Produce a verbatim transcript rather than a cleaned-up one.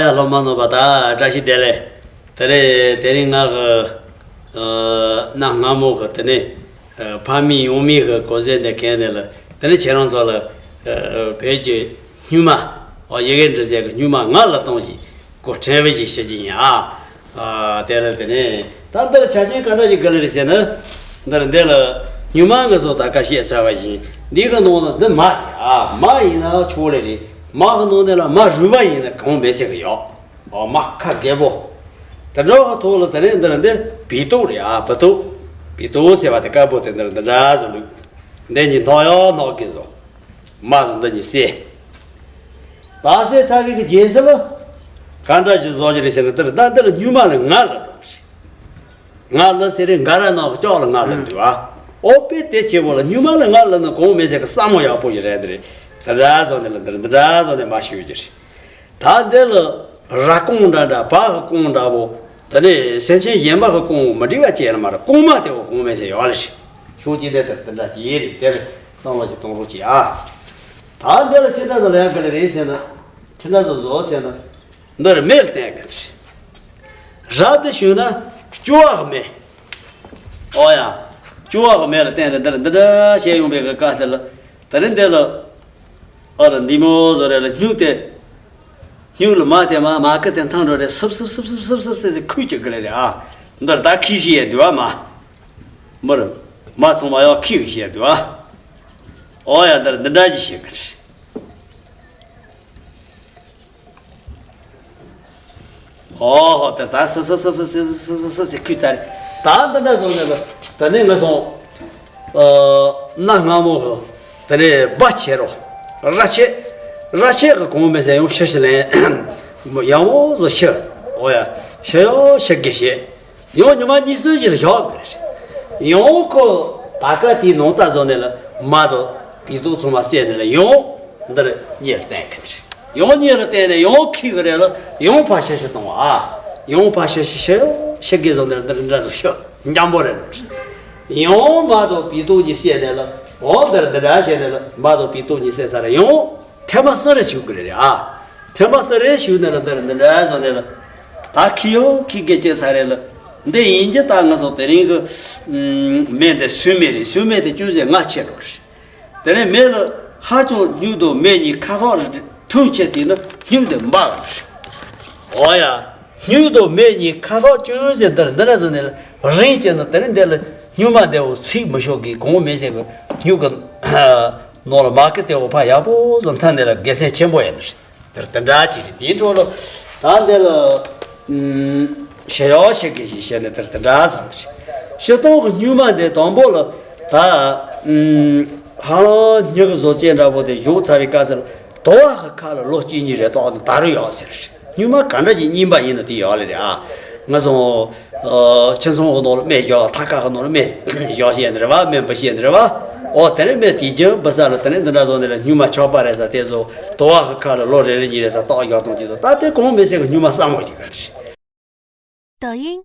ཡ་སློབ་མ་རྣམ་པ་ད་བཀྲ་ཤིས་བདེ་ལེགས། དེ་རིང་དེ་རིང་ང་གི་གནའ་སྔ་མོ་གི་དེ་ནས་ཕ་མེས་ཡང་མེས་གི་གོ་ཟས་འདི་གན་ནས་ལ་དེ་ནས་ཁྱེད་རང་ཚོ་ལ་བོད་ཀྱི་སྨྱུག་མ། ཨོ་ཡི་གེ་འབྲི་ཟས་ཀྱི་སྨྱུག་མ་ང་ལ་གཏོང་ཞིག་གོ་ཕྲན་བུ་ཞིག་བྱེད་ཀྱི་ཡིན་ཨ། དེ་ལ་དེ་ནས་ད་འདིར་ཆ་ཆེན་ག་འདྲ་ཞིག་དགོས་ལེ་རེད་ཟེར་ན། འདིར་འདི་ལ་སྨྱུག་མ་ངས་སོ་ད་ག་བཤད་ཚར་བ་ཡིན། འདི་གི་ནང་ལ་འདི་མ་རེད་ཨ། མ་ཡིན་ན་ཆོག་ལེ་རེད། མ་གི་ནང་ནས་ལ་མ་རུལ་བ་ཡིན་ན་གང་མེད་ཟེར་གི་ཡོད། ཨོ་མ་ཁ་རྒད་པོ། དེ་འདྲ་གི་ཐོག་ལ་དེ་ནས་འདིར་འདི་བི་ཏོག་རེད་ཨ། བི་ཏོག་བི་ཏོག་ཟེར་བ་དེ་དཀར་པོ་དེ་འདིར་འདི་འདྲ་ཟེར་ལུགས། འདི་གཉིས་ནག་ཡང་ནག་གི་བཟོ། མ་དང་འདི་གཉིས་བསྲེས། ད་བསྲེས་ཚར་བའི་གི་རྗེས་སུ་ལ། ག་འདྲ་ཞིག་བཟོ་རྒྱུ་རེད་ཟེར་ན་འདིར་ད་འདི་ལ་སྨྱུག་མ་ལ་ང་ལ་འགྲོ་གི་རེད། ང་ལ་ཟེར་རེད་འགའ་ར་ནག་ལྕགས་ལ་ང་ལ་འདུག་ཨ། ཨོ་པེ་དེ་ཆེ་བོ་ལ་སྨྱུག་མ་ལ་ང་ལ་ནི་གོང་མེད་ཟེར་གི་བསམ་བློ་ཡག་པོ་ཞིག་རེད་འདི་རེད། འདི་འདྲ་བཟོ་ནས་ལ་འདིར་འདི་འདྲ་བཟོ་ནས་མ་ཞུ་རྒྱུ་རེད། ད་འདི་ལ་ར་རྐང་འདྲ་འདྲ་བ་གི་རྐང་འདྲ་བོ། དེ་ནས་སེམས་ཅན་གཞན་པ་གི་རྐང་བོ་མི་འགྲིག་པ་ཅན་ལ་མ་ར་རྐང་མ་དེ་བོ་གོང་མེད་ཟེར་ཡོད་ལ་ཞིག་ཤོག་ཅིག་དེ་ལྟར་དེ་འདྲ་ཅིག་ཡིན་རེད། དེར་བསམ་བློ་ཞིག་གཏོང་རོགས་གྱིས་ཨ། ད་འདི་ལ་ཅི་འདྲ་ཟོ་ལ་ཡང་ག་ལེ་རེད་ཟེར་ན། ཅི་འདྲ་ཟོ་བཟོ་ཟེར་ན། འདིར་མེ་ལ་བསྟན་གི་རེད། རབ་ཏུ་བྱུང་ན་སྐྱོ་བ་གི་མེ། ཨོ་ཡ། སྐྱོ་བ་གི་མེ་ལ་བསྟན་རེད། འདིར་འདི་འདྲ་བྱས་ཡོང་པའི་གི་དཀའ་ཟེར་ལ། དེ་རིང་འདི་ལ། ཨ་ར་འདི་མོ་བཟོ་རེད་ལ་སྨྱུག་དེ། སྨྱུག་ལ་མ་དེ་མ་མ་ཀི་དེ་འཐང་འགྲོ་རེད། སུབ་སུབ་སུབ་སུབ་སུབ་སུབ་ཟེར་ཟེར་ཁུས་ཀྱི་གི་ལེ་རེད་ཨ། འདིར་ད་ཁི་ཞིག་ཡས་འདུག་ཨ་མ། མིར། མ་ཚང་མ་ཡང་ཁི་གི་ཞིག་ཡས་འདུག་ཨ། ཨོ་ཡ་འདིར་འདི་འདྲ་ཞིག་བྱེད་གི་རེད། ཨོ་ཧོ་དེ་ད་སུ་སུ་སུ་སུ་སུ་སུ་སུ་སུ་ཁུས་ཚར། ད་འདི་འདྲ་བཟོ་ནས་ལ་ད་ནི་ང་སོང་། ཨ། གནའ་སྔ་མོ་གི་དེ་ནས་སྦ་ཆེ་རོ། ར་ཆེ། ར་ཆེ་གི་གོང་མེད་ཟེར་ཡང་ཤི་ཤི་ལེན། ཡང་བོ་བཟོ་ཤི། ཨོ་ཡ། ཤི་ཡོ་ཤི་དགེ་བཤད། ཡང་ཉི་མ་གཉིས་གསུམ་ཞིག་ལ་བཞག་དགོས་རེད། ཡང་ཁོ་ད་ཀ་དེའི་ནང་ལྟ་བཟོ་ནས་ལ་མ་དང་བི་ཏོག་ཚང་མ་བསྲེས་ནས་ལ་ཡང་འདིར་གཉེར་བསྟན་གི་རེད། ཡང་གཉེར་ལ་བསྟན་ནས་ཡང་ཁྱི་གི་རེད་ལ་ཡང་ཕ་ཤ་ཤ་གཏོང་བ་ཨ། ཡང་ཕ་ཤ་ཤ་ཤ་ཤ་དགེ་བཟོ་ནས་འདིར་འདྲ་བཟོ་ཤ་འཇམ་པོ་རེད་ལ། ཡང་མ་དང་བི་ཏོག་གཉིས་བསྲེས་ནས་ལ་འོ་འདིར་འདི་འདྲ་བྱས་ནས་ལ་མ་དང་བི་ཏོག་གཉིས་བསྲེས་ཚར་ཡང་། ཐེངས་མ་གསུམ་རེ་ཞུ་དགོས་རེད་ཨ། ཐེངས་མ་གསུམ་རེ་ཞུས་ནས་ལ་འདིར་འདི་འདྲ་བཟོ་ནས་ལ། ད་ཁི་ཡོ་ཁི་དགེ་བྱས་ཚར་རེད་ལ། འདི་ཡིན་གྱི་ད་ང་ཚོ་དེ་རིང་གི་མེ་འདི་སུན་མེ་རེད། སུན་མེ་དེ་ཅུང་ཟད་ང་ཆེ་འགྲོ་རེད། དེ་ནས་མེ་ལ་ཧ་ཅང་སྨྱུག་དང་མེ་གཉིས་ཁ་སང་རེ་ཐུང་ཆེ་དེ་ནི་སྨྱུག་འདི་འབག་རེད། འོ་ཡ། སྨྱུག་དང་མེ་གཉིས་ཁ་སང་ཅུང་ཟད་འདིར་འདི་འདྲ་བཟོ་ནས་ལ་རིང་བྱས་ན་དེ་ནི་འདི་ལ་སྨྱུག་མ་འདི་འོ་ཚིག་མི་ཤོག་གི་གོང་མེད་ཟེར་གི་སྨྱུག་གི་ནང་ལ་མ་ཀི་དེ་འོ་ཕ་ཡག་པོ་བཟོ་མཐའ་འདི་ལ་དགེ་མཚན་ཆེན་པོ་ཡིན་རེད། དེར་དེ་འདྲ་ཅིག་རེད། དེའི་འཕྲོ་ལ་ད་འདི་ལ་ཨུམ་ཞེ་ཡོ་ཞེ་གི་ཞེས་བཤད་ནས་དེར་དེ་འདྲ་ཟེར་རེད། ཕྱི་སྟོང་གི་སྨྱུག་མ་འདི་དང་པོ་ལ་ད་ཨུམ་ཧ་ལམ་སྨྱུག་གི་བཟོ་བཅོས་འདྲ་པོ་དེ་བཞུགས་ཚར་བའི་སྐབས་སུ་ལ་དུ་བ་གི་ཁ་ལ་ལོ་གཅིག་གཉིས་རེ་གཏོགས་ནས་ད་རུང་ཡོད་ཟེར། སྨྱུག་མ་ག་འདྲ་ཞིག་རྙིང་པ་ཡིན་ན་དེ་ཡོད་ལེ་རེད་ཨ། ང་ཚོ་ཁྱིམ་ཚང་གི་ནང་ལ་སྨན་བཞག་ཐ་ཁ་གི་ནང་ལ་སྨན་བཞག་བཤད་ནི་རེད་བ། སྨན་འབུ་བཤད་ནི་རེད་བ། ཨོ་དེ་རིང་སྨན་དེ་རྒྱུན་འབུ་ས་ལ་དེ་རིང་འདི་འདྲ་བཟོ་ནི་རེད། སྨྱུག་མ་ཆག་པ་རེད་ས་དེ་ཚོ་དུ་བ་གི་ཁ་ལ་ལོ་རེ་རེ་གཉིས་རེ་ས་བཏགས་བཞག་གཏོང་གི་འདུག་ད་དེ་གོང་མེད་ཟེར་གི་སྨྱུག་མ་སྲབ་མོ་ཞིག་ག་རེད། 抖音